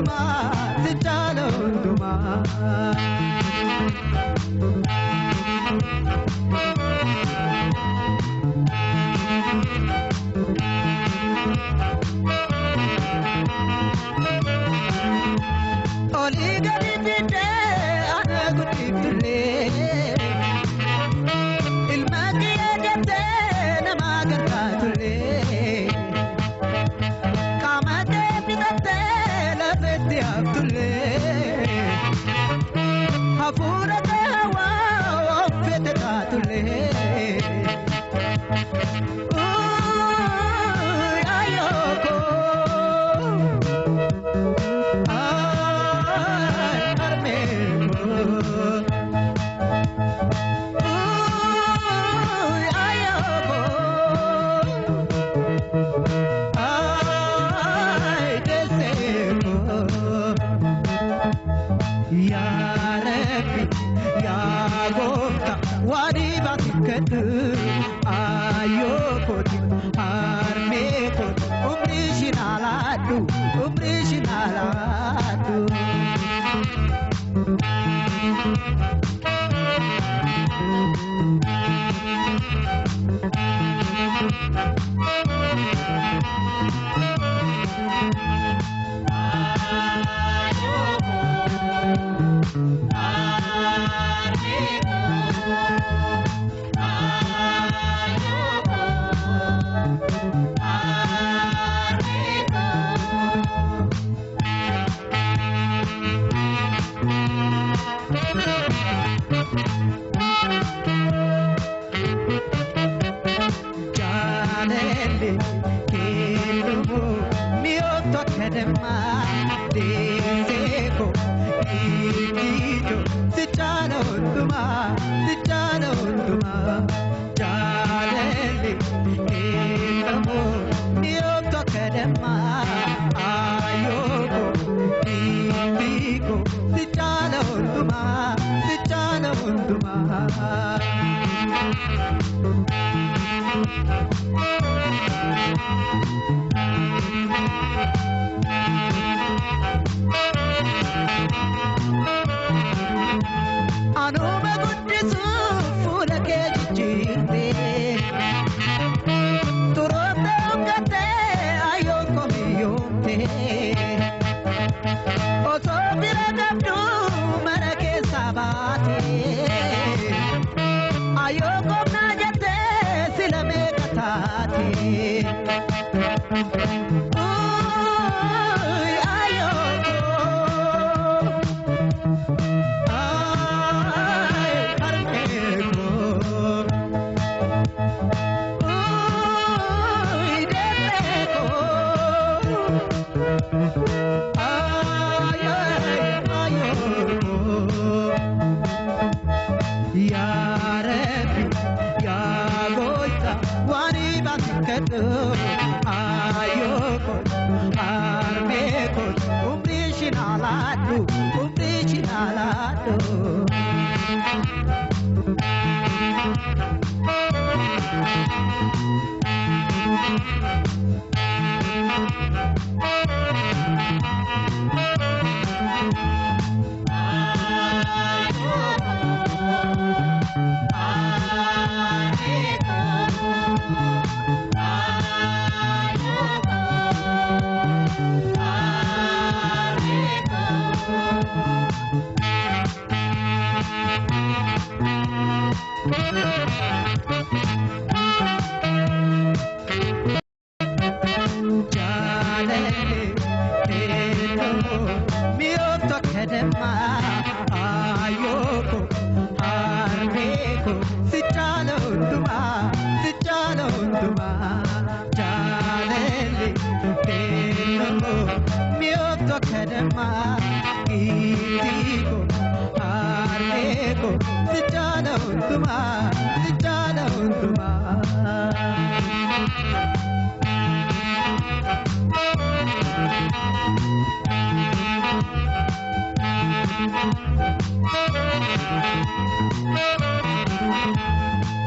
hundumaa si caala hundumaa. Olii gadi fiddee ana guddiftullee ilma kiyya jettee nama gargaartullee qaama kee fixattee lafetti haftullee hafuura kee hawaa of fete taatullee. Anuma guddisuuf fuula kee jijjiirtee turoota uffattee ayyoon komiyyoomtee osoo bira qabduu mana keessaa baatee ayyoon komnaa jettee sila meeqa taatee.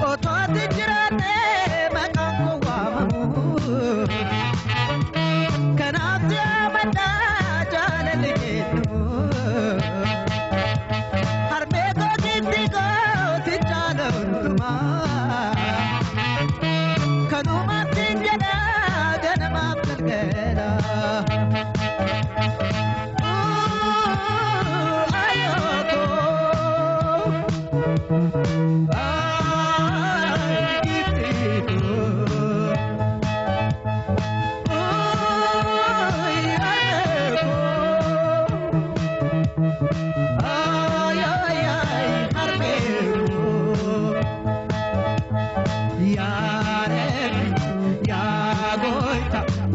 Otooti jiraatee maqaan koo waamamu. Kanaaf jaamadhaa jaalalli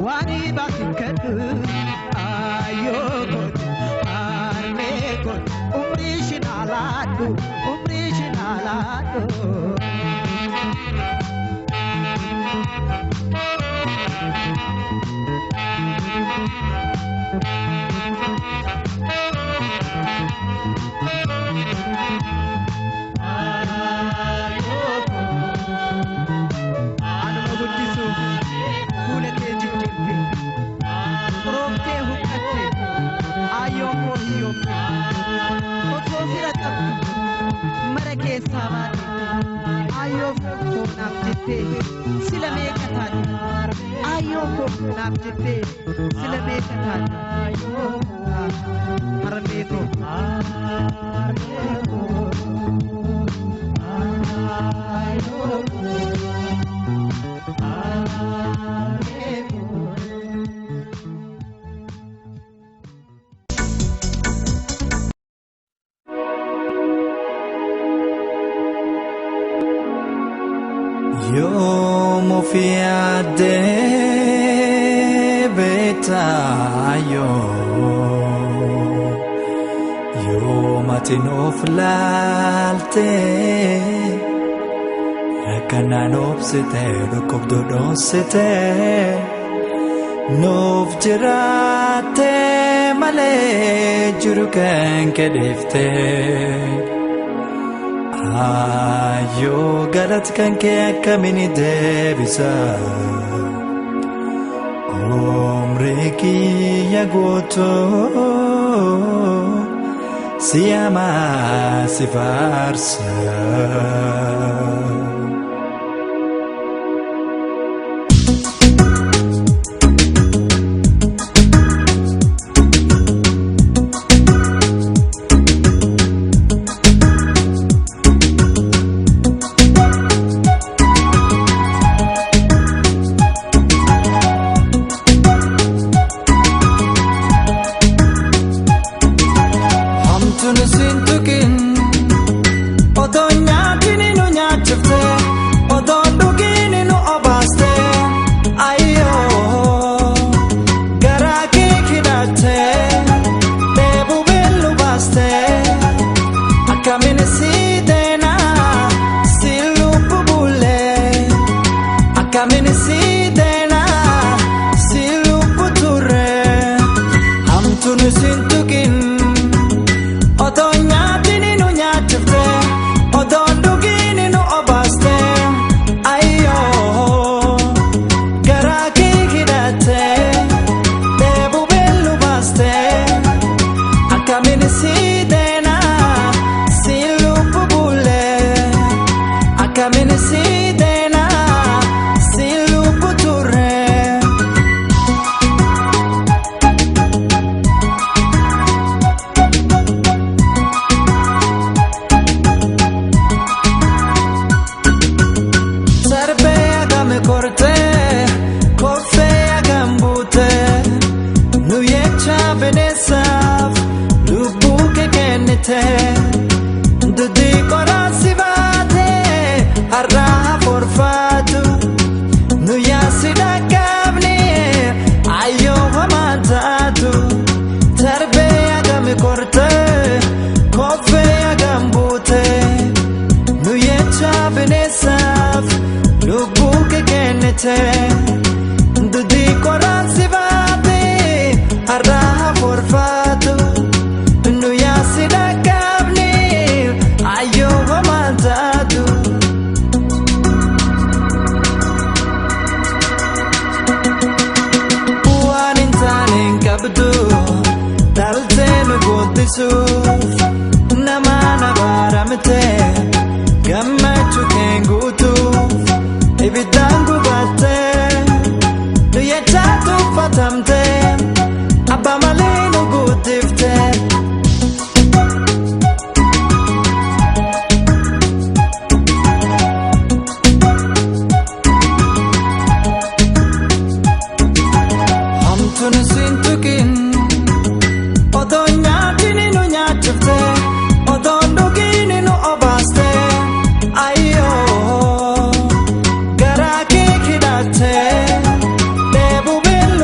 Waan baasiif kadhu ayyoo kooti harmee kooti umrii shinaalaadhu umrii shinaalaadhu. Anuma guddisuuf fuula kee jijjiirte xurooftee huqqatte ayyoo koo hiyyoomte osoo fira qabdu mara keessaa baate ayyoo koo naaf jettee sila meeqa taate ayyoo koo naaf jettee sila meeqa taate harmee koo. Yoom of yaaddee beektaayoo yoom ati nuuf laaltee rakkanaan obsitee dhukkubduu dhoositee nuuf jiraattee malee jiru kan kedheeftee. Ayyoo galata kan kee akkamiin deebisa umrii kiyya guutuu si hamaa si faarsa. Hamtuun siin tuqin otoo nyaatiin nu nyaachifte otoo dhugiin nu obaaste ayyoo garaa kee hidhatte dheebuu beellu baaste akkamiin si deenaa si lubbu bulee akkamiin si deenaa si lubbu turre hamtuun siin tuqin. Otoo nyaatiin nu nyaachifte otoo dhugiin nu obaaste ayyoo garaa kee hidhatte dheebuu beellu baaste akkamiin si deenaa si lubbu bulee akkamiin si deenaa si lubbu turre. Sarbee agam kortee koffee agam buutee nu jecha bineensaaf lubbuu kee kennite dudii qoraasi baatee har'aa forfaatu nu yaasi dhaqqabne ayyoo hamaa taatu sarbee agam kortee koffee agam buutee. Nu jecha bineensaaf lubbuu kee kennite dudii qoraasi baatee har'aa forfaatu nu yaasi dhaqqabne ayyoo hamaa taatu. Waan hin taane hin qabdu dhaltee nu guddisuuf nama na baramte gammachuu kee guutuuf ibiddaan gubatte nu jechaa tuffatamte abbaa malee nu guddifte. Hamtuun siin tuqin otoo nyaatiin nu nyaachifte otoo dhugiin nu obaaste ayyoo garaa kee hidhatte dheebuu beellu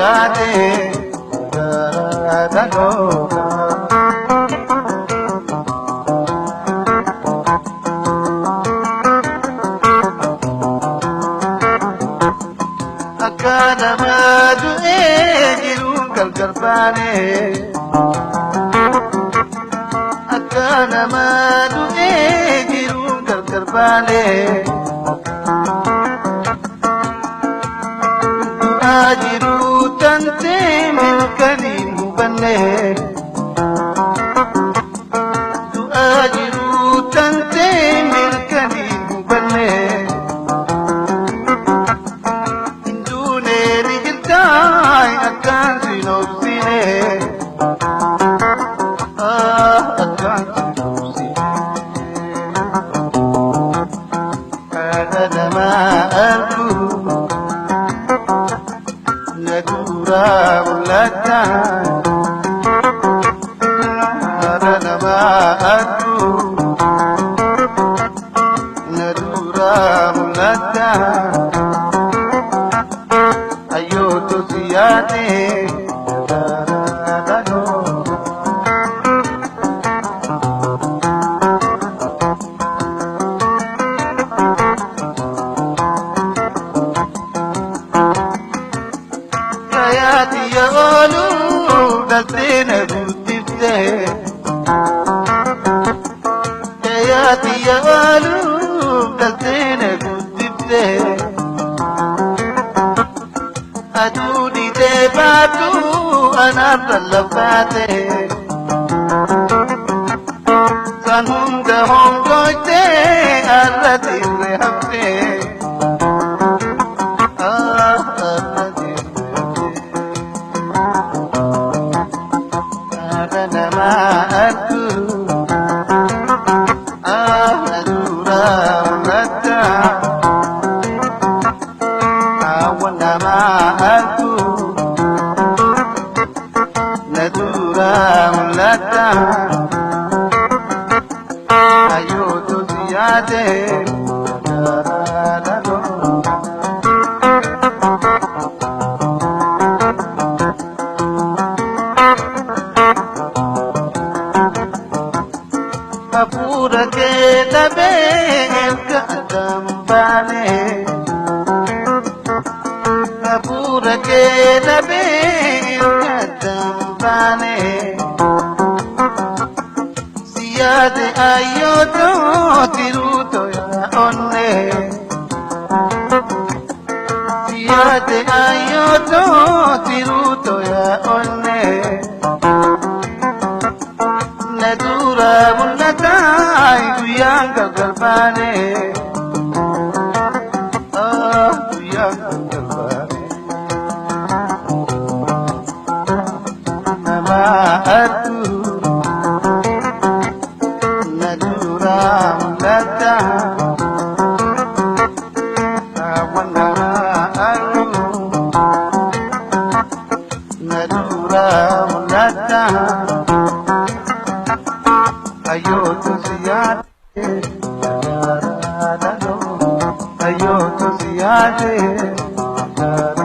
siyaade garaadha googa. Akka nama du'ee jiruun gargar baane. Akka nama du'ee jiruun gargar baane. Du'aa jiruu tantee milkaniin hubanne. Du'aa jiruu tantee milkaniin hubanne. Duunee ni jirtaay akkaan sin obsine. Akkaan sin obsine. Haadha namaa argu na duraa mul'ata. Haadha namaa argu na duraa mul'ata. Ayyootu siyaade garaadha googa. Kayaati oolu galtee na guddifte. Kayaati oolu galtee na guddifte. Aduu dhiitee baatu anaaf lallafaate. San hunda hongoytee arra dirree haftee. Ah, arra dirree haftee. Haadha namaa argu. Ah, na duraa mul'ata. Haawwan namaa argu. Na duraa mul'ata. Ayyootu siyaade garaadha googa. Hafuura kee dhabee erga addaan baane. Hafuura kee dhabee erga addaan baane. Siyaade ayyootu tiruuto yaa onne. Siyaade ayyootu tiruuto yaa onne. Na duraa mul'ataa guyyaan gargar baane. Ah, guyyaan gargar baane. Nama argu na duraa mul'ata. Haawwan nama argu na duraa mul'ata. Ayyootu siyaade garaadha googa. Ayyootu siyaade garaadha.